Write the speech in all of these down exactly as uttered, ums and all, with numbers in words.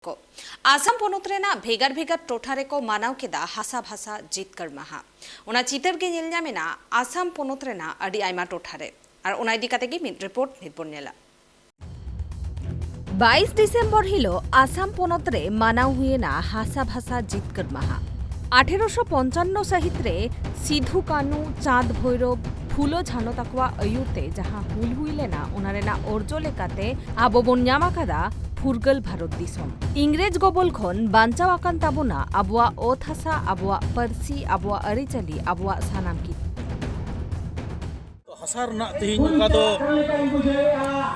ᱠᱚ᱾ ᱟᱥᱟᱢ ᱯᱚᱱᱚᱛ ᱨᱮᱱᱟᱜ ᱵᱷᱮᱜᱟᱨ ᱵᱷᱮᱜᱟᱨ ᱴᱚᱴᱷᱟ ᱨᱮᱠᱚ ᱢᱟᱱᱟᱣ ᱠᱮᱫᱟ ᱦᱟᱥᱟ ᱵᱷᱟᱥᱟ ᱡᱤᱛᱠᱟᱹᱨ ᱢᱟᱦᱟ᱾ ᱚᱱᱟ ᱪᱤᱛᱟᱹᱨ ᱜᱮ ᱧᱮᱞ ᱧᱟᱢ ᱮᱱᱟ ᱟᱥᱟᱢ ᱯᱚᱱᱚᱛ ᱨᱮᱱᱟᱜ ᱟᱹᱰᱤ ᱟᱭᱢᱟ ᱴᱚᱴᱷᱟ ᱨᱮ᱾ ᱟᱨ ᱚᱱᱟ ᱤᱫᱤ ᱠᱟᱛᱮ ᱜᱮ ᱢᱤᱫ ᱨᱤᱯᱳᱨᱴ ᱱᱤᱛ ᱵᱚᱱ ᱧᱮᱞᱟ᱾ ᱵᱟᱭᱤᱥ ᱰᱤᱥᱮᱢᱵᱚᱨ ᱦᱤᱞᱚᱜ ᱟᱥᱟᱢ ᱯᱚᱱᱚᱛ ᱨᱮ ᱢᱟᱱᱟᱣ ᱦᱩᱭᱮᱱᱟ ᱦᱟᱥᱟ ᱵᱷᱟᱥᱟ ᱡᱤᱛᱠᱟᱹᱨ ᱢᱟᱦᱟ᱾ ᱟᱴᱷᱮᱨᱚᱥᱚ ᱯᱚᱧᱪᱟᱱᱱᱚ ᱥᱟᱹᱦᱤᱛ ᱨᱮ ᱥᱤᱫᱷᱩ ᱠᱟᱹᱱᱩ, ᱪᱟᱸᱫᱽ ᱵᱷᱳᱭᱨᱳᱵ, ᱯᱷᱩᱞᱳ ᱡᱷᱟᱱᱚ ᱛᱟᱠᱚᱣᱟᱜ ᱟᱹᱭᱩᱨ ᱛᱮ ᱡᱟᱦᱟᱸ ᱦᱩᱞ ᱦᱩᱭ ᱞᱮᱱᱟ, ᱚᱱᱟ ᱨᱮᱱᱟᱜ ᱚᱨᱡᱚ ᱞᱮᱠᱟᱛᱮ ᱟᱵᱚ ᱵᱚᱱ ᱧᱟᱢ ᱟᱠᱟᱫᱟ ᱯᱷᱩᱨᱜᱟᱹᱞ ᱵᱷᱟᱨᱚᱛ ᱫᱤᱥᱚᱢ᱾ ᱤᱝᱨᱮᱡᱽ ᱜᱚᱵᱚᱞ ᱠᱷᱚᱱ ᱵᱟᱧᱪᱟᱣ ᱟᱠᱟᱱ ᱛᱟᱵᱚᱱᱟ ᱟᱵᱚᱣᱟᱜ ᱚᱛ ᱦᱟᱥᱟ, ᱟᱵᱚᱣᱟᱜ ᱯᱟᱹᱨᱥᱤ, ᱟᱵᱚᱣᱟᱜ ᱟᱹᱨᱤᱪᱟᱹᱞᱤ, ᱟᱵᱚᱣᱟᱜ ᱥᱟᱱᱟᱢ ᱠᱤᱪᱷᱩ᱾ ᱦᱟᱥᱟ ᱨᱮᱱᱟᱜ ᱛᱮᱦᱮᱧ ᱚᱠᱟ ᱫᱚ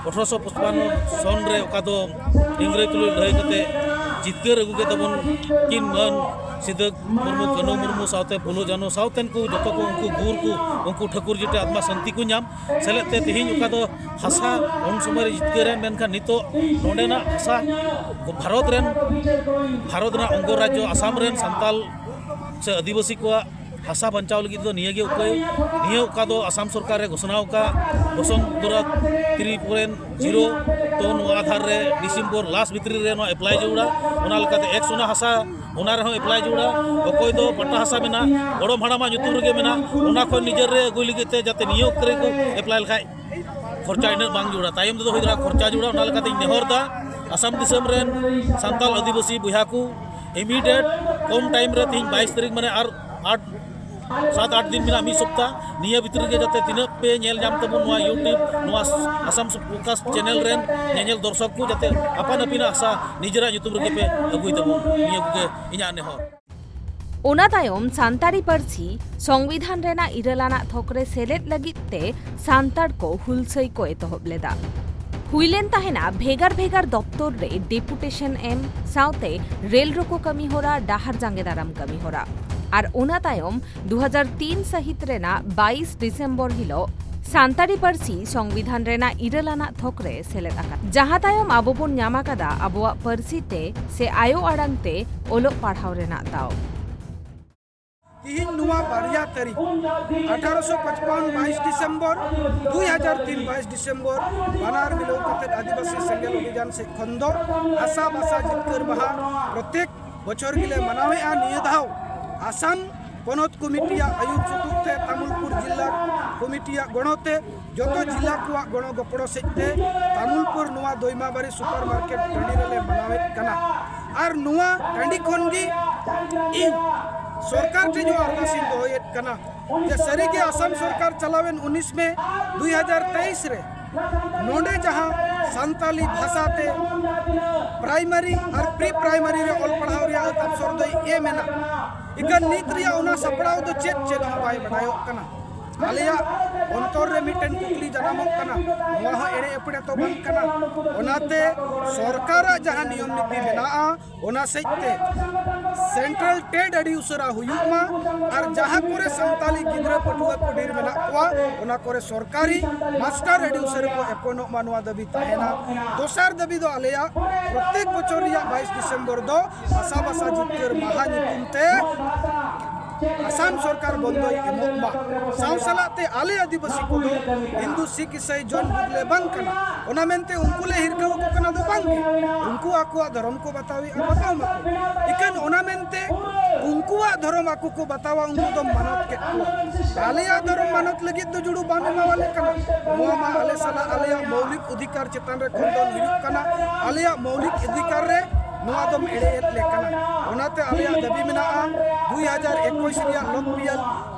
ᱟᱴᱷᱨᱚᱥᱚ ᱯᱚᱪᱯᱟᱱᱱᱚ ᱥᱚᱱ ᱨᱮ ᱚᱠᱟ ᱫᱚ ᱤᱝᱨᱮᱡᱽ ᱛᱩᱞᱩᱡ ᱞᱟᱹᱲᱦᱟᱹᱭ ᱠᱟᱛᱮ ᱡᱤᱛᱠᱟᱹᱨ ᱟᱹᱜᱩ ᱠᱮᱫ ᱛᱟᱵᱚᱱ ᱠᱤᱱ ᱢᱟᱹᱱ ᱥᱤᱫᱟᱹ ᱢᱩᱨᱢᱩ, ᱠᱟᱹᱱᱩ ᱢᱩᱨᱢᱩ ᱥᱟᱶᱛᱮ ᱯᱷᱩᱞᱳ ᱡᱷᱟᱱᱚ ᱥᱟᱶᱛᱮᱱ ᱠᱚ ᱡᱚᱛᱚ ᱠᱚ ᱩᱱᱠᱩ ᱜᱩᱨ ᱠᱚ, ᱩᱱᱠᱩ ᱴᱷᱟᱹᱠᱩᱨ ᱡᱮᱴᱟ ᱟᱛᱢᱟ ᱥᱟᱱᱛᱤ ᱠᱚ ᱧᱟᱢ ᱥᱮᱞᱮᱫ ᱛᱮ ᱛᱮᱦᱮᱧ ᱚᱠᱟ ᱫᱚ ᱦᱟᱥᱟ ᱩᱱ ᱥᱚᱢᱚᱭ ᱨᱮ ᱡᱤᱛᱠᱟᱹᱨ ᱮᱱ, ᱢᱮᱱᱠᱷᱟᱱ ᱱᱤᱛᱚᱜ ᱱᱚᱰᱮᱱᱟᱜ ᱦᱟᱥᱟ ᱵᱷᱟᱨᱚᱛ ᱨᱮᱱ, ᱵᱷᱟᱨᱚᱛ ᱨᱮᱱᱟᱜ ᱚᱝᱜᱚ ᱨᱟᱡᱽᱡᱚ ᱟᱥᱟᱢ ᱨᱮᱱ ᱥᱟᱱᱛᱟᱞ ᱥᱮ ᱟᱹᱫᱤᱵᱟᱹᱥᱤ ᱠᱚᱣᱟᱜ ᱦᱟᱥᱟ ᱵᱟᱧᱪᱟᱣ ᱞᱟᱹᱜᱤᱫ ᱫᱚ ᱱᱤᱭᱟᱹ ᱜᱮ ᱩᱯᱟᱹᱭ᱾ ᱱᱤᱭᱟᱹ ᱚᱠᱟ ᱫᱚ ᱟᱥᱟᱢ ᱥᱚᱨᱠᱟᱨ ᱨᱮ ᱜᱷᱳᱥᱚᱱᱟ ᱟᱠᱟᱫ ᱵᱚᱥᱚᱱᱛᱚᱨᱟ ᱛᱷᱨᱤ ᱯᱚᱭᱮᱱᱴ ᱡᱤᱨᱳ, ᱛᱚ ᱱᱚᱣᱟ ᱟᱫᱷᱟᱨ ᱨᱮ ᱰᱤᱥᱮᱢᱵᱚᱨ ᱞᱟᱥᱴ ᱵᱷᱤᱛᱨᱤ ᱨᱮ ᱱᱚᱣᱟ ᱮᱯᱞᱟᱭ ᱡᱟᱹᱨᱩᱲᱟ᱾ ᱚᱱᱟ ᱞᱮᱠᱟᱛᱮ ᱮᱠᱥ ᱚᱱᱟ ᱦᱟᱥᱟ, ᱚᱱᱟ ᱨᱮᱦᱚᱸ ᱮᱯᱞᱟᱭ ᱡᱟᱹᱨᱩᱲᱟ᱾ ᱚᱠᱚᱭ ᱫᱚ ᱯᱟᱴᱟ ᱦᱟᱥᱟ ᱢᱮᱱᱟᱜᱼᱟ, ᱜᱚᱲᱚᱢ ᱦᱟᱲᱟᱢᱟᱜ ᱧᱩᱛᱩᱢ ᱨᱮᱜᱮ ᱢᱮᱱᱟᱜᱼᱟ, ᱚᱱᱟ ᱠᱷᱚᱱ ᱱᱤᱡᱮᱨ ᱨᱮ ᱟᱹᱜᱩᱭ ᱞᱟᱹᱜᱤᱫ ᱛᱮ ᱡᱟᱛᱮ ᱱᱤᱭᱟᱹ ᱚᱠᱛᱮ ᱨᱮᱠᱚ ᱮᱯᱞᱟᱭ ᱞᱮᱠᱷᱟᱡ ᱠᱷᱚᱨᱪᱟ ᱤᱱᱟᱹᱜ ᱵᱟᱝ ᱡᱟᱹᱨᱩᱲᱟ, ᱛᱟᱭᱚᱢ ᱛᱮᱫᱚ ᱦᱩᱭ ᱫᱟᱲᱮᱭᱟᱜᱼᱟ ᱠᱷᱚᱨᱪᱟ ᱡᱟᱹᱨᱩᱲᱟ᱾ ᱚᱱᱟ ᱞᱮᱠᱟᱛᱮᱧ ᱱᱮᱦᱚᱨ ᱫᱟ ᱟᱥᱟᱢ ᱫᱤᱥᱚᱢ ᱨᱮᱱ ᱥᱟᱱᱛᱟᱞ ᱟᱹᱫᱤᱵᱟᱹᱥᱤ ᱵᱚᱭᱦᱟ ᱠᱚ, ᱤᱢᱤᱰᱤᱭᱮᱴ ᱠᱚᱢ ᱴᱟᱭᱤᱢ ᱨᱮ, ᱛᱮᱦᱮᱧ ᱵᱟᱭᱤᱥ ᱛᱟᱹᱨᱤᱠᱷ, ᱢᱟᱱᱮ ᱟᱨ ᱟᱴ, ᱥᱟᱛ ᱟᱴ ᱫᱤᱱ ᱢᱮᱱᱟᱜᱼᱟ, ᱢᱤᱫ ᱥᱚᱯᱛᱟ, ᱱᱤᱭᱟᱹ ᱵᱷᱤᱛᱨᱤ ᱨᱮᱜᱮ ᱡᱟᱛᱮ ᱛᱤᱱᱟᱹᱜ ᱯᱮ ᱧᱮᱞ ᱧᱟᱢ ᱛᱟᱵᱚᱱ ᱱᱚᱣᱟ YouTube, ᱱᱚᱣᱟ ᱟᱥᱟᱢ ᱯᱷᱳᱠᱟᱥ ᱪᱮᱱᱮᱞ ᱨᱮᱱ ᱧᱮᱧᱮᱞ ᱫᱚᱨᱥᱚᱠ ᱠᱚ ᱡᱟᱛᱮ ᱟᱯᱟᱱ ᱟᱹᱯᱤᱱᱟᱜ ᱦᱟᱥᱟ ᱱᱤᱡᱮᱨᱟᱜ ᱧᱩᱛᱩᱢ ᱨᱮᱜᱮ ᱯᱮ ᱟᱹᱜᱩᱭ ᱛᱟᱵᱚᱱ, ᱱᱤᱭᱟᱹ ᱠᱚᱜᱮ ᱤᱧᱟᱹᱜ ᱱᱮᱦᱚᱨ᱾ ᱚᱱᱟ ᱛᱟᱭᱚᱢ ᱥᱟᱱᱛᱟᱲᱤ ᱯᱟᱹᱨᱥᱤ ᱥᱚᱝᱵᱤᱫᱷᱟᱱ ᱨᱮᱱᱟᱜ ᱤᱨᱟᱹᱞ ᱟᱱᱟᱜ ᱛᱷᱚᱠ ᱨᱮ ᱥᱮᱞᱮᱫ ᱞᱟᱹᱜᱤᱫ ᱛᱮ ᱥᱟᱱᱛᱟᱲ ᱠᱚ ᱦᱩᱞᱥᱟᱹᱭ ᱠᱚ ᱮᱛᱚᱦᱚᱵ ᱞᱮᱫᱟ᱾ ᱦᱩᱭ ᱞᱮᱱ ᱛᱟᱦᱮᱱᱟ ᱵᱷᱮᱜᱟᱨ ᱵᱷᱮᱜᱟᱨ ᱫᱚᱯᱛᱚᱨ ᱨᱮ ᱰᱮᱯᱩᱴᱮᱥᱚᱱ ᱮᱢ ᱥᱟᱶᱛᱮ ᱨᱮᱞ ᱨᱳᱠᱳ ᱠᱟᱹᱢᱤ ᱦᱚᱨᱟ, ᱰᱟᱦᱟᱨ ᱡᱟᱸᱜᱮ ᱫᱟᱨᱟᱢ ᱠᱟᱹᱢᱤ ᱦᱚᱨᱟ᱾ ᱟᱨ ᱚᱱᱟ ᱛᱟᱭᱚᱢ ᱫᱩ ᱦᱟᱡᱟᱨ ᱛᱤᱱ ᱥᱟᱹᱦᱤᱛ ᱨᱮᱱᱟᱜ ᱵᱟᱭᱤᱥ ᱰᱤᱥᱮᱢᱵᱚᱨ ᱦᱤᱞᱚᱜ ᱥᱟᱱᱛᱟᱲᱤ ᱯᱟᱹᱨᱥᱤ ᱥᱚᱝᱵᱤᱫᱷᱟᱱ ᱨᱮᱱᱟᱜ ᱤᱨᱟᱹᱞ ᱟᱱᱟᱜ ᱛᱷᱚᱠ ᱨᱮ ᱥᱮᱞᱮᱫ ᱟᱠᱟᱱᱟ, ᱡᱟᱦᱟᱸ ᱛᱟᱭᱚᱢ ᱟᱵᱚ ᱵᱚᱱ ᱧᱟᱢ ᱟᱠᱟᱫᱟ ᱟᱵᱚᱣᱟᱜ ᱯᱟᱹᱨᱥᱤ ᱛᱮ ᱥᱮ ᱟᱭᱳ ᱟᱲᱟᱝ ᱛᱮ ᱚᱞᱚᱜ ᱯᱟᱲᱦᱟᱣ ᱨᱮᱱᱟᱜ ᱫᱟᱣ᱾ ᱛᱤᱦᱤᱧ ᱱᱚᱣᱟ ᱵᱟᱨᱭᱟ ᱛᱟᱹᱨᱤᱠᱷ, ᱟᱴᱷᱟᱨᱚᱥᱚ ᱯᱟᱸᱪᱯᱟᱱᱱᱚ ᱵᱟᱭᱤᱥ ᱰᱤᱥᱮᱢᱵᱚᱨ, ᱫᱩᱭ ᱦᱟᱡᱟᱨ ᱛᱤᱱ ᱵᱟᱭᱤᱥ ᱰᱤᱥᱮᱢᱵᱚᱨ, ᱵᱟᱱᱟᱨ ᱢᱤᱞᱟᱹᱣ ᱠᱟᱛᱮ ᱟᱹᱫᱤᱵᱟᱹᱥᱤ ᱥᱮᱸᱜᱮᱞ ᱚᱵᱷᱤᱡᱟᱱ ᱥᱮᱫ ᱠᱷᱚᱱ ᱫᱚ ᱦᱟᱥᱟ ᱵᱷᱟᱥᱟ ᱡᱤᱛᱠᱟᱹᱨ ᱢᱟᱦᱟ ᱯᱨᱚᱛᱮᱠ ᱵᱚᱪᱷᱚᱨ ᱜᱮᱞᱮ ᱢᱟᱱᱟᱣᱮᱫᱼᱟ᱾ ᱱᱤᱭᱟᱹ ᱫᱷᱟᱣ ᱟᱥᱟᱢ ᱯᱚᱱᱚᱛ ᱠᱚᱢᱤᱴᱤᱭᱟᱜ ᱟᱹᱭᱩᱨ ᱥᱩᱛᱩᱜ ᱛᱮ, ᱛᱟᱢᱩᱞᱯᱩᱨ ᱡᱤᱞᱟ ᱠᱚᱢᱤᱴᱤᱭᱟᱜ ᱜᱚᱲᱚ ᱛᱮ, ᱡᱚᱛᱚ ᱡᱤᱞᱟ ᱠᱚᱣᱟᱜ ᱜᱚᱲᱚ ᱜᱚᱯᱚᱲᱚ ᱥᱮᱫ ᱛᱮ ᱛᱟᱢᱩᱞᱯᱩᱨ ᱱᱚᱣᱟ ᱫᱚᱭᱢᱟᱵᱟᱨᱤ ᱥᱩᱯᱟᱨ ᱢᱟᱨᱠᱮᱴ ᱴᱟᱺᱰᱤ ᱨᱮᱞᱮ ᱢᱟᱱᱟᱣᱮᱫ ᱠᱟᱱᱟ᱾ ᱟᱨ ᱱᱚᱣᱟ ᱴᱟᱺᱰᱤ ᱠᱷᱚᱱ ᱜᱮ ᱤᱧ ᱥᱚᱨᱠᱟᱨ ᱴᱷᱮᱱ ᱦᱚᱸ ᱟᱨᱫᱟᱥ ᱤᱧ ᱫᱚᱦᱚᱭᱮᱫ ᱠᱟᱱᱟ ᱡᱮ ᱥᱟᱹᱨᱤᱜᱮ ᱟᱥᱟᱢ ᱥᱚᱨᱠᱟᱨ ᱪᱟᱞᱟᱣᱮᱱ ᱩᱱᱤᱥ ᱢᱮ ᱫᱩᱭ ᱦᱟᱡᱟᱨ ᱛᱮᱭᱤᱥ ᱨᱮ ᱱᱚᱰᱮ ᱡᱟᱦᱟᱸ ᱥᱟᱱᱛᱟᱞᱤ ᱵᱷᱟᱥᱟ ᱛᱮ ᱯᱨᱟᱭᱢᱟᱨᱤ ᱟᱨ ᱯᱨᱤ ᱯᱨᱟᱭᱢᱟᱨᱤ ᱨᱮ ᱚᱞ ᱯᱟᱲᱦᱟᱣ ᱨᱮᱭᱟᱜ ᱟᱹᱛ ᱟᱯᱥᱚᱨ ᱫᱚᱭ ᱮᱢ ᱮᱱᱟ, ᱤᱠᱷᱟᱹᱱ ᱱᱤᱛ ᱨᱮᱭᱟᱜ ᱚᱱᱟ ᱥᱟᱯᱲᱟᱣ ᱫᱚ ᱪᱮᱫ, ᱪᱮᱫ ᱦᱚᱸ ᱵᱟᱭ ᱵᱟᱰᱟᱭᱚᱜ ᱠᱟᱱᱟ᱾ ᱟᱞᱮᱭᱟᱜ ᱚᱱᱛᱚᱨ ᱨᱮ ᱢᱤᱫᱴᱮᱱ ᱠᱩᱠᱞᱤ ᱡᱟᱱᱟᱢᱚᱜ ᱠᱟᱱᱟ, ᱱᱚᱣᱟ ᱦᱚᱸ ᱮᱲᱮ ᱮᱯᱲᱮ ᱛᱚ ᱵᱟᱝ ᱠᱟᱱᱟ? ᱚᱱᱟᱛᱮ ᱥᱚᱨᱠᱟᱨᱟᱜ ᱡᱟᱦᱟᱸ ᱱᱤᱭᱚᱢ ᱱᱤᱛᱤ ᱢᱮᱱᱟᱜᱼᱟ, ᱚᱱᱟ ᱥᱮᱫ ᱛᱮ ᱥᱮᱱᱴᱨᱟᱞ ᱴᱮᱴ ᱟᱹᱰᱤ ᱩᱥᱟᱹᱨᱟ ᱦᱩᱭᱩᱜ ᱢᱟ ᱟᱨ ᱡᱟᱦᱟᱸ ᱠᱚᱨᱮ ᱥᱟᱱᱛᱟᱞᱤ ᱜᱤᱫᱽᱨᱟᱹ ᱯᱟᱹᱴᱷᱩᱣᱟᱹ ᱠᱚ ᱰᱷᱮᱨ ᱢᱮᱱᱟᱜ ᱠᱚᱣᱟ, ᱚᱱᱟ ᱠᱚᱨᱮ ᱥᱚᱨᱠᱟᱨᱤ ᱢᱟᱥᱴᱟᱨ ᱟᱹᱰᱤ ᱩᱥᱟᱹᱨᱟ ᱠᱚ ᱮᱯᱚᱭᱮᱱᱴᱚᱜ ᱢᱟ, ᱱᱚᱣᱟ ᱫᱟᱹᱵᱤ ᱛᱟᱦᱮᱱᱟ᱾ ᱫᱚᱥᱟᱨ ᱫᱟᱹᱵᱤ ᱫᱚ ᱟᱞᱮᱭᱟᱜ ᱯᱨᱚᱛᱮᱠ ᱵᱚᱪᱷᱚᱨ ᱨᱮᱭᱟᱜ ᱵᱟᱭᱤᱥ ᱰᱤᱥᱮᱢᱵᱚᱨ ᱫᱚ ᱦᱟᱥᱟ ᱵᱷᱟᱥᱟ ᱡᱤᱛᱠᱟᱹᱨ ᱢᱟᱦᱟ ᱧᱩᱛᱩᱢ ᱛᱮ ᱟᱥᱟᱢ ᱥᱚᱨᱠᱟᱨ ᱵᱚᱱᱫᱚᱭ ᱮᱢᱚᱜ ᱢᱟ᱾ ᱥᱟᱶ ᱥᱟᱞᱟᱜ ᱛᱮ ᱟᱞᱮ ᱟᱹᱫᱤᱵᱟᱹᱥᱤ ᱠᱚᱫᱚ ᱦᱤᱱᱫᱩ, ᱥᱤᱠᱷ, ᱤᱥᱟᱹᱭ, ᱡᱚᱭᱱ, ᱵᱩᱫᱽ ᱞᱮ ᱵᱟᱝ ᱠᱟᱱᱟ᱾ ᱚᱱᱟ ᱢᱮᱱᱛᱮ ᱩᱱᱠᱩ ᱞᱮ ᱦᱤᱨᱠᱟᱹ ᱟᱠᱚ ᱠᱟᱱᱟ ᱫᱚ ᱵᱟᱝ ᱜᱮ, ᱩᱱᱠᱩ ᱟᱠᱚᱣᱟᱜ ᱫᱷᱚᱨᱚᱢ ᱠᱚ ᱵᱟᱛᱟᱣᱮᱫᱼᱟ, ᱵᱟᱛᱟᱣ ᱢᱟᱠᱚ᱾ ᱤᱠᱷᱟᱹᱱ ᱚᱱᱟ ᱢᱮᱱᱛᱮ ᱩᱱᱠᱩᱣᱟᱜ ᱫᱷᱚᱨᱚᱢ ᱟᱠᱚ ᱠᱚ ᱵᱟᱛᱟᱣᱟ, ᱩᱱᱠᱩ ᱫᱚ ᱢᱟᱱᱚᱛ ᱠᱮᱫ ᱠᱚᱣᱟ᱾ ᱟᱞᱮᱭᱟᱜ ᱫᱷᱚᱨᱚᱢ ᱢᱟᱱᱚᱛ ᱞᱟᱹᱜᱤᱫ ᱫᱚ ᱡᱩᱲᱩ ᱵᱟᱢ ᱮᱢᱟᱣᱟᱞᱮ ᱠᱟᱱᱟ᱾ ᱱᱚᱣᱟ ᱢᱟ ᱟᱞᱮ ᱥᱟᱞᱟᱜ ᱟᱞᱮᱭᱟᱜ ᱢᱚᱣᱞᱤᱠ ᱚᱫᱷᱤᱠᱟᱨ ᱪᱮᱛᱟᱱ ᱨᱮ ᱠᱷᱚᱱᱰᱚᱱ ᱦᱩᱭᱩᱜ ᱠᱟᱱᱟ᱾ ᱟᱞᱮᱭᱟᱜ ᱢᱚᱣᱞᱤᱠ ᱚᱫᱷᱤᱠᱟᱨ ᱨᱮ ᱱᱚᱣᱟ ᱫᱚᱢ ᱮᱲᱮᱭᱮᱫ ᱞᱮ ᱠᱟᱱᱟ᱾ ᱚᱱᱟᱛᱮ ᱟᱞᱮᱭᱟᱜ ᱫᱟᱹᱵᱤ ᱢᱮᱱᱟᱜᱼᱟ, ᱫᱩᱭ ᱦᱟᱡᱟᱨ ᱮᱠᱩᱥ ᱨᱮᱭᱟᱜ ᱞᱳᱠᱯᱤᱭᱟᱞ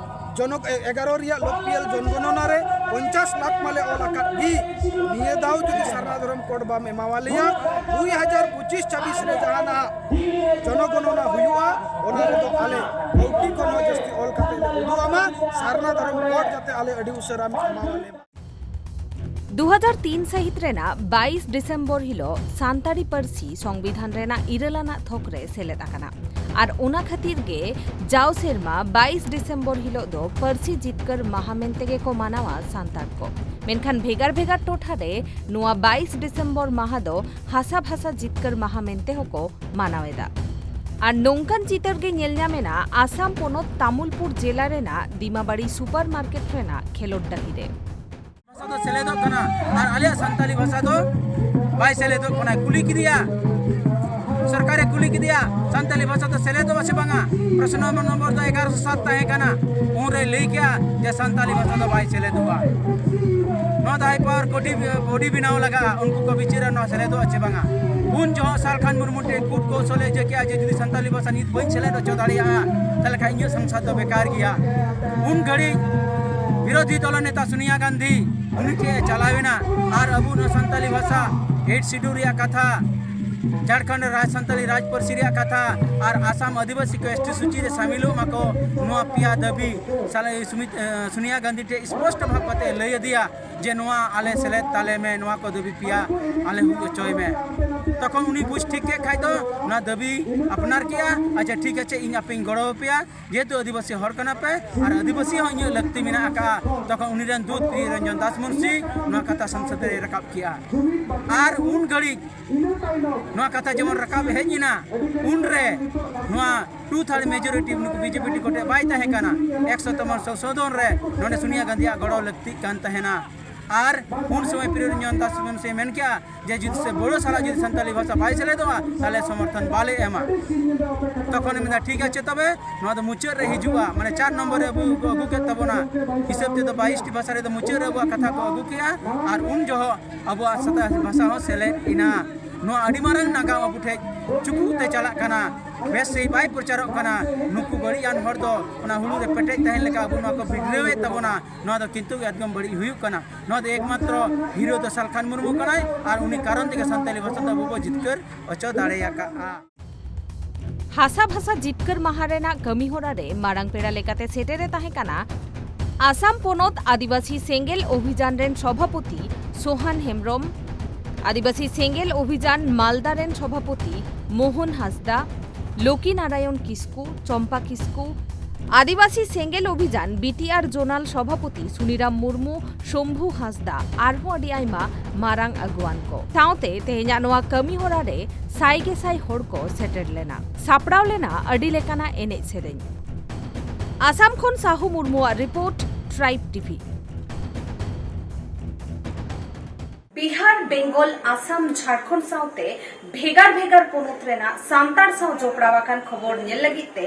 ᱡᱚᱱᱚ-, ᱮᱜᱟᱨᱚ ᱨᱮᱭᱟᱜ ᱞᱳᱠᱯᱤᱭᱟᱞ ᱡᱚᱱᱜᱚᱱᱚᱱᱟ ᱨᱮ ᱯᱚᱧᱪᱟᱥ ᱞᱟᱠᱷ ᱢᱟᱞᱮ ᱚᱞ ᱟᱠᱟᱫ ᱜᱮ, ᱱᱤᱭᱟᱹ ᱫᱷᱟᱣ ᱡᱩᱫᱤ ᱥᱟᱨᱱᱟ ᱫᱷᱚᱨᱚᱢ ᱠᱳᱰ ᱵᱟᱢ ᱮᱢᱟᱣᱟᱞᱮᱭᱟ, ᱫᱩᱭ ᱦᱟᱡᱟᱨ ᱯᱚᱸᱪᱤᱥ ᱪᱷᱟᱵᱵᱤᱥ ᱨᱮ ᱡᱟᱦᱟᱱᱟᱜ ᱡᱚᱱᱚᱜᱚᱱᱚᱱᱟ ᱦᱩᱭᱩᱜᱼᱟ, ᱚᱱᱟ ᱨᱮᱫᱚ ᱟᱞᱮ ᱠᱟᱹᱣᱰᱤ ᱠᱷᱚᱱ ᱦᱚᱸ ᱡᱟᱹᱥᱛᱤ ᱚᱞ ᱠᱟᱛᱮ ᱞᱮ ᱩᱫᱩᱜ ᱟᱢᱟ᱾ ᱥᱟᱨᱱᱟ ᱫᱷᱚᱨᱚᱢ ᱠᱳᱰ ᱡᱟᱛᱮ ᱟᱞᱮ ᱟᱹᱰᱤ ᱩᱥᱟᱹᱨᱟᱢ ᱮᱢᱟᱣᱟᱞᱮ ᱢᱟ᱾ ᱫᱩ ᱦᱟᱡᱟᱨ ᱛᱤᱱ ᱥᱟᱹᱦᱤᱛ ᱨᱮᱱᱟᱜ ᱵᱟᱭᱤᱥ ᱰᱤᱥᱮᱢᱵᱚᱨ ᱦᱤᱞᱚᱜ ᱥᱟᱱᱛᱟᱲᱤ ᱯᱟᱹᱨᱥᱤ ᱥᱚᱝᱵᱤᱫᱷᱟᱱ ᱨᱮᱱᱟᱜ ᱤᱨᱟᱹᱞ ᱟᱱᱟᱜ ᱛᱷᱚᱠ ᱨᱮ ᱥᱮᱞᱮᱫ ᱟᱠᱟᱱᱟ᱾ ᱟᱨ ᱚᱱᱟ ᱠᱷᱟᱹᱛᱤᱨ ᱜᱮ ᱡᱟᱣ ᱥᱮᱨᱢᱟ ᱵᱟᱭᱤᱥ ᱰᱤᱥᱮᱢᱵᱚᱨ ᱦᱤᱞᱚᱜ ᱫᱚ ᱯᱟᱹᱨᱥᱤ ᱡᱤᱛᱠᱟᱹᱨ ᱢᱟᱦᱟ ᱢᱮᱱᱛᱮ ᱜᱮ ᱠᱚ ᱢᱟᱱᱟᱣᱟ ᱥᱟᱱᱛᱟᱲ ᱠᱚ᱾ ᱢᱮᱱᱠᱷᱟᱱ ᱵᱷᱮᱜᱟᱨ ᱵᱷᱮᱜᱟᱨ ᱴᱚᱴᱷᱟ ᱨᱮ ᱱᱚᱣᱟ ᱵᱟᱭᱤᱥ ᱰᱤᱥᱮᱢᱵᱚᱨ ᱢᱟᱦᱟ ᱫᱚ ᱦᱟᱥᱟ ᱵᱷᱟᱥᱟ ᱡᱤᱛᱠᱟᱹᱨ ᱢᱟᱦᱟ ᱢᱮᱱᱛᱮ ᱦᱚᱸᱠᱚ ᱢᱟᱱᱟᱣ ᱮᱫᱟ᱾ ᱟᱨ ᱱᱚᱝᱠᱟᱱ ᱪᱤᱛᱟᱹᱨ ᱜᱮ ᱧᱮᱞ ᱧᱟᱢ ᱮᱱᱟ ᱟᱥᱟᱢ ᱯᱚᱱᱚᱛ ᱛᱟᱢᱩᱞᱯᱩᱨ ᱡᱮᱞᱟ ᱨᱮᱱᱟᱜ ᱫᱤᱢᱟᱵᱟᱲᱤ ᱥᱩᱯᱟᱨ ᱢᱟᱨᱠᱮᱴ ᱨᱮᱱᱟᱜ ᱠᱷᱮᱞᱳᱰ ᱰᱟᱹᱦᱤ ᱨᱮ᱾ ᱵᱷᱟᱥᱟ ᱫᱚ ᱥᱮᱞᱮᱫᱚᱜ ᱠᱟᱱᱟ ᱟᱨ ᱟᱞᱮᱭᱟᱜ ᱥᱟᱱᱛᱟᱞᱤ ᱵᱷᱟᱥᱟ ᱫᱚ ᱵᱟᱭ ᱥᱮᱞᱮᱫᱚᱜ ᱠᱟᱱᱟ᱾ ᱠᱩᱞᱤ ᱠᱮᱫᱮᱭᱟ, ᱥᱚᱨᱠᱟᱨᱮ ᱠᱩᱞᱤ ᱠᱮᱫᱮᱭᱟ, "ᱥᱟᱱᱛᱟᱞᱤ ᱵᱷᱟᱥᱟ ᱫᱚ ᱥᱮᱞᱮᱫᱚᱜᱼᱟ ᱥᱮ ᱵᱟᱝᱟ?" ᱯᱨᱚᱥᱱᱚ ᱱᱚᱢᱵᱚᱨ ᱫᱚ ᱮᱜᱟᱨᱚᱥᱚ ᱥᱟᱛ ᱛᱟᱦᱮᱸ ᱠᱟᱱᱟ᱾ ᱩᱱᱨᱮ ᱞᱟᱹᱭ ᱠᱮᱜᱼᱟ ᱡᱮ ᱥᱟᱱᱛᱟᱞᱤ ᱵᱷᱟᱥᱟ ᱫᱚ ᱵᱟᱭ ᱥᱮᱞᱮᱫᱚᱜᱼᱟ᱾ ᱱᱚᱣᱟ ᱫᱚ ᱦᱟᱭᱯᱟᱣᱟᱨ ᱵᱚᱰᱤ, ᱵᱚᱰᱤ ᱵᱮᱱᱟᱣ ᱞᱟᱜᱟᱜᱼᱟ, ᱩᱱᱠᱩ ᱠᱚ ᱵᱤᱪᱟᱹᱨᱟ ᱱᱚᱣᱟ ᱥᱮᱞᱮᱫᱚᱜᱼᱟ ᱪᱮ ᱵᱟᱝᱟ᱾ ᱩᱱ ᱡᱚᱦᱚᱜ ᱥᱟᱞᱠᱷᱟᱱ ᱢᱩᱨᱢᱩ ᱴᱷᱮᱱ ᱠᱩᱴ ᱠᱚᱣᱥᱚᱞᱮ ᱤᱭᱟᱹ ᱠᱮᱜᱼᱟ ᱡᱮ ᱡᱩᱫᱤ ᱥᱟᱱᱛᱟᱞᱤ ᱵᱷᱟᱥᱟ ᱱᱤᱛ ᱵᱟᱹᱧ ᱥᱮᱞᱮᱫ ᱦᱚᱪᱚ ᱫᱟᱲᱮᱭᱟᱜᱼᱟ, ᱛᱟᱦᱚᱞᱮ ᱠᱷᱟᱱ ᱤᱧᱟᱹᱜ ᱥᱚᱝᱥᱚᱫ ᱫᱚ ᱵᱮᱠᱟᱨ ᱜᱮᱭᱟ᱾ ᱩᱱ ᱜᱷᱟᱹᱲᱤᱡ ᱵᱤᱨᱳᱫᱷᱤ ᱫᱚᱞ ᱱᱮᱛᱟ ᱥᱳᱱᱤᱭᱟ ᱜᱟᱱᱫᱷᱤ ᱩᱱᱤ ᱴᱷᱮᱱ ᱮ ᱪᱟᱞᱟᱣ ᱮᱱᱟ ᱟᱨ ᱟᱵᱚ ᱱᱚᱣᱟ ᱥᱟᱱᱛᱟᱞᱤ ᱵᱷᱟᱥᱟ ᱮᱭᱤᱴ ᱥᱤᱰᱩᱞ ᱨᱮᱭᱟᱜ ᱠᱟᱛᱷᱟ, ᱡᱷᱟᱲᱠᱷᱚᱸᱰ ᱨᱮ ᱨᱟᱡᱽ ᱥᱟᱱᱛᱟᱞᱤ ᱨᱟᱡᱽ ᱯᱟᱹᱨᱥᱤ ᱨᱮᱭᱟᱜ ᱠᱟᱛᱷᱟ ᱟᱨ ᱟᱥᱟᱢ ᱟᱹᱫᱤᱵᱟᱹᱥᱤ ᱠᱚ ᱮᱥ ᱴᱤ ᱥᱩᱪᱤ ᱨᱮ ᱥᱟᱢᱤᱞᱚᱜ ᱢᱟᱠᱚ, ᱱᱚᱣᱟ ᱯᱮᱭᱟ ᱫᱟᱹᱵᱤ ᱥᱟᱞᱟᱜ ᱥᱩᱢᱤᱛ, ᱮ, ᱥᱳᱱᱤᱭᱟ ᱜᱟᱱᱫᱷᱤ ᱴᱷᱮᱱ ᱥᱯᱚᱥᱴᱚ ᱵᱷᱟᱵᱽ ᱠᱟᱛᱮ ᱞᱟᱹᱭ ᱟᱫᱮᱭᱟ ᱡᱮ ᱱᱚᱣᱟ ᱟᱞᱮ ᱥᱮᱞᱮᱫ ᱛᱟᱞᱮ ᱢᱮ, ᱱᱚᱣᱟ ᱠᱚ ᱫᱟᱹᱵᱤ ᱯᱮᱭᱟ ᱟᱞᱮ ᱦᱩᱭ ᱦᱚᱪᱚᱭ ᱢᱮ᱾ ᱛᱚᱠᱷᱚᱱ ᱩᱱᱤ ᱵᱩᱡᱽ ᱴᱷᱤᱠ ᱠᱮᱫ ᱠᱷᱟᱡ ᱫᱚ ᱱᱚᱣᱟ ᱫᱟᱹᱵᱤ ᱟᱯᱱᱟᱨ ᱠᱮᱜᱼᱟ, "ᱟᱪᱪᱷᱟ ᱴᱷᱤᱠ ᱟᱪᱷᱮ, ᱤᱧ ᱟᱯᱮᱧ ᱜᱚᱲᱚ ᱟᱯᱮᱭᱟ, ᱡᱮᱦᱮᱛᱩ ᱟᱹᱫᱤᱵᱟᱹᱥᱤ ᱦᱚᱲ ᱠᱟᱱᱟ ᱯᱮ ᱟᱨ ᱟᱹᱫᱤᱵᱟᱹᱥᱤ ᱦᱚᱸ ᱤᱧᱟᱹᱜ ᱞᱟᱹᱠᱛᱤ ᱢᱮᱱᱟᱜ ᱟᱠᱟᱫᱼᱟ᱾" ᱛᱚᱠᱷᱚᱱ ᱩᱱᱤ ᱨᱮᱱ ᱫᱩᱛ ᱯᱨᱤᱭᱚ ᱨᱚᱧᱡᱚᱱ ᱫᱟᱥ ᱢᱩᱱᱥᱤ ᱱᱚᱣᱟ ᱠᱟᱛᱷᱟ ᱥᱚᱝᱥᱚᱫ ᱨᱮᱭ ᱨᱟᱠᱟᱵ ᱠᱮᱜᱼᱟ᱾ ᱟᱨ ᱩᱱ ᱜᱷᱟᱹᱲᱤᱡ ᱱᱚᱣᱟ ᱠᱟᱛᱷᱟ ᱡᱮᱢᱚᱱ ᱨᱟᱠᱟᱵ ᱦᱮᱡ ᱮᱱᱟ, ᱩᱱᱨᱮ ᱱᱚᱣᱟ ᱴᱩ ᱛᱷᱟᱨᱰ ᱢᱮᱡᱚᱨᱤᱴᱤ ᱱᱩᱠᱩ ᱵᱤᱡᱮᱯᱤ ᱴᱤᱠᱤᱴ ᱨᱮ ᱵᱟᱭ ᱛᱟᱦᱮᱸ ᱠᱟᱱᱟ᱾ ᱮᱠᱥᱚ ᱛᱚᱢᱚ ᱥᱚᱝᱥᱳᱫᱷᱚᱱ ᱨᱮ ᱱᱚᱰᱮ ᱥᱳᱱᱤᱭᱟ ᱜᱟᱱᱫᱷᱤᱭᱟᱜ ᱜᱚᱲᱚ ᱞᱟᱹᱠᱛᱤᱜ ᱠᱟᱱ ᱛᱟᱦᱮᱱᱟ᱾ ᱟᱨ ᱩᱱ ᱥᱚᱢᱚᱭ ᱯᱨᱤᱭᱚ ᱨᱚᱧᱡᱚᱱ ᱫᱟᱥ ᱢᱩᱱᱥᱤ ᱢᱮᱱ ᱠᱮᱜᱼᱟ ᱡᱮ ᱡᱩᱫᱤ ᱥᱮ ᱵᱳᱰᱳ ᱥᱟᱞᱟᱜ ᱡᱩᱫᱤ ᱥᱟᱱᱛᱟᱞᱤ ᱵᱷᱟᱥᱟ ᱵᱟᱭ ᱥᱮᱞᱮᱫᱚᱜᱼᱟ, ᱛᱟᱦᱚᱞᱮ ᱥᱚᱢᱚᱨᱛᱷᱚᱱ ᱵᱟᱞᱮ ᱮᱢᱟ᱾ ᱛᱚᱠᱷᱚᱱᱮ ᱢᱮᱱᱫᱟ, "ᱴᱷᱤᱠ ᱟᱪᱷᱮ, ᱛᱚᱵᱮ ᱱᱚᱣᱟ ᱫᱚ ᱢᱩᱪᱟᱹᱫ ᱨᱮ ᱦᱤᱡᱩᱜᱼᱟ", ᱢᱟᱱᱮ ᱪᱟᱨ ᱱᱚᱢᱵᱚᱨ ᱨᱮ ᱟᱵᱚ ᱠᱚ ᱟᱹᱜᱩ ᱠᱮᱫ ᱛᱟᱵᱚᱱᱟ᱾ ᱦᱤᱥᱟᱹᱵ ᱛᱮᱫᱚ ᱵᱟᱭᱤᱥ ᱴᱤ ᱵᱷᱟᱥᱟ ᱨᱮᱫᱚ ᱢᱩᱪᱟᱹᱫ ᱨᱮ ᱟᱵᱚᱣᱟᱜ ᱠᱟᱛᱷᱟ ᱠᱚ ᱟᱹᱜᱩ ᱠᱮᱜᱼᱟ᱾ ᱟᱨ ᱩᱱ ᱡᱚᱦᱚᱜ ᱟᱵᱚᱣᱟᱜ ᱥᱟᱱᱛᱟᱲᱤ ᱵᱷᱟᱥᱟ ᱦᱚᱸ ᱥᱮᱞᱮᱫ ᱮᱱᱟ᱾ ᱱᱚᱣᱟ ᱟᱹᱰᱤ ᱢᱟᱨᱟᱝ ᱱᱟᱜᱟᱢ ᱟᱵᱚ ᱴᱷᱮᱡ ᱪᱩᱠᱩᱜ ᱛᱮ ᱪᱟᱞᱟᱜ ᱠᱟᱱᱟ, ᱵᱮᱥ ᱥᱟᱺᱦᱤᱡ ᱵᱟᱭ ᱯᱨᱚᱪᱟᱨᱚᱜ ᱠᱟᱱᱟ᱾ ᱱᱩᱠᱩ ᱵᱟᱹᱲᱤᱡ ᱟᱱ ᱦᱚᱲ ᱫᱚ ᱚᱱᱟ ᱦᱩᱲᱩ ᱨᱮ ᱯᱮᱴᱮᱡ ᱛᱟᱦᱮᱱ ᱞᱮᱠᱟ ᱟᱵᱚ ᱱᱚᱣᱟ ᱠᱚ ᱵᱤᱰᱨᱟᱹᱣᱮᱫ ᱛᱟᱵᱚᱱᱟ᱾ ᱱᱚᱣᱟ ᱫᱚ ᱠᱤᱱᱛᱩ ᱮᱠᱫᱚᱢ ᱵᱟᱹᱲᱤᱡ ᱦᱩᱭᱩᱜ ᱠᱟᱱᱟ᱾ ᱱᱚᱣᱟ ᱫᱚ ᱮᱠᱢᱟᱛᱨᱚ ᱦᱤᱨᱳ ᱫᱚ ᱥᱟᱞᱠᱷᱟᱱ ᱢᱩᱨᱢᱩ ᱠᱟᱱᱟᱭ ᱟᱨ ᱩᱱᱤ ᱠᱟᱨᱚᱱ ᱛᱮᱜᱮ ᱥᱟᱱᱛᱟᱲᱤ ᱵᱷᱟᱥᱟ ᱫᱚ ᱟᱵᱚ ᱵᱚ ᱡᱤᱛᱠᱟᱹᱨ ᱦᱚᱪᱚ ᱫᱟᱲᱮᱭᱟᱠᱟᱜᱼᱟ᱾ ᱦᱟᱥᱟ ᱵᱷᱟᱥᱟ ᱡᱤᱛᱠᱟᱹᱨ ᱢᱟᱦᱟ ᱨᱮᱱᱟᱜ ᱠᱟᱹᱢᱤ ᱦᱚᱨᱟ ᱨᱮ ᱢᱟᱨᱟᱝ ᱯᱮᱲᱟ ᱞᱮᱠᱟᱛᱮ ᱥᱮᱴᱮᱨ ᱮ ᱛᱟᱦᱮᱸ ᱠᱟᱱᱟ ᱟᱥᱟᱢ ᱯᱚᱱᱚᱛ ᱟᱹᱫᱤᱵᱟᱹᱥᱤ ᱥᱮᱸᱜᱮᱞ ᱚᱵᱷᱤᱡᱟᱱ ᱨᱮᱱ ᱥᱚᱵᱷᱟᱯᱚᱛᱤ ᱥᱳᱦᱟᱱ ᱦᱮᱢᱵᱽᱨᱚᱢ, ᱟᱹᱫᱤᱵᱟᱹᱥᱤ ᱥᱮᱸᱜᱮᱞ ᱚᱵᱷᱤᱡᱟᱱ ᱢᱟᱞᱫᱟ ᱨᱮᱱ ᱥᱚᱵᱷᱟᱯᱚᱛᱤ ᱢᱳᱦᱚᱱ ᱦᱟᱸᱥᱫᱟ, ᱞᱚᱠᱤ ᱱᱟᱨᱟᱭᱚᱱ ᱠᱤᱥᱠᱩ, ᱪᱚᱢᱯᱟ ᱠᱤᱥᱠᱩ, ᱟᱹᱫᱤᱵᱟᱹᱥᱤ ᱥᱮᱸᱜᱮᱞ ᱚᱵᱷᱤᱡᱟᱱ ᱵᱤᱴᱤᱟᱨ ᱡᱳᱱᱟᱞ ᱥᱚᱵᱷᱟᱯᱚᱛᱤ ᱥᱩᱱᱤᱨᱟᱢ ᱢᱩᱨᱢᱩ, ᱥᱚᱢᱵᱷᱩ ᱦᱟᱸᱥᱫᱟ ᱟᱨᱦᱚᱸ ᱟᱹᱰᱤ ᱟᱭᱢᱟ ᱢᱟᱨᱟᱝ ᱟᱹᱜᱩᱣᱟᱱ ᱠᱚ ᱥᱟᱶᱛᱮ ᱛᱮᱦᱮᱧᱟᱜ ᱱᱚᱣᱟ ᱠᱟᱹᱢᱤ ᱦᱚᱨᱟ ᱨᱮ ᱥᱟᱭ ᱜᱮᱥᱟᱭ ᱦᱚᱲ ᱠᱚ ᱥᱮᱴᱮᱨ ᱞᱮᱱᱟ᱾ ᱥᱟᱯᱲᱟᱣ ᱞᱮᱱᱟ ᱟᱹᱰᱤ ᱞᱮᱠᱟᱱᱟᱜ ᱮᱱᱮᱡ ᱥᱮᱨᱮᱧ᱾ ᱟᱥᱟᱢ ᱠᱷᱚᱱ ᱥᱟᱦᱩ ᱢᱩᱨᱢᱩᱣᱟᱜ report, tribe TV. Bihar, Bengal, Assam, Jharkhand ᱥᱟᱶᱛᱮ ᱵᱷᱮᱜᱟᱨ ᱵᱷᱮᱜᱟᱨ ᱯᱚᱱᱚᱛ ᱨᱮᱱᱟᱜ ᱥᱟᱱᱛᱟᱲ ᱥᱟᱶ ᱡᱚᱯᱲᱟᱣ ᱟᱠᱟᱱ ᱠᱷᱚᱵᱚᱨ ᱧᱮᱞ ᱞᱟᱹᱜᱤᱫ ᱛᱮ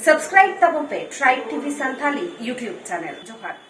ᱥᱟᱵᱥᱠᱨᱟᱭᱤᱵ ᱛᱟᱵᱚᱱ ᱯᱮ tribe TV Santhali YouTube channel. ᱡᱚᱦᱟᱨ᱾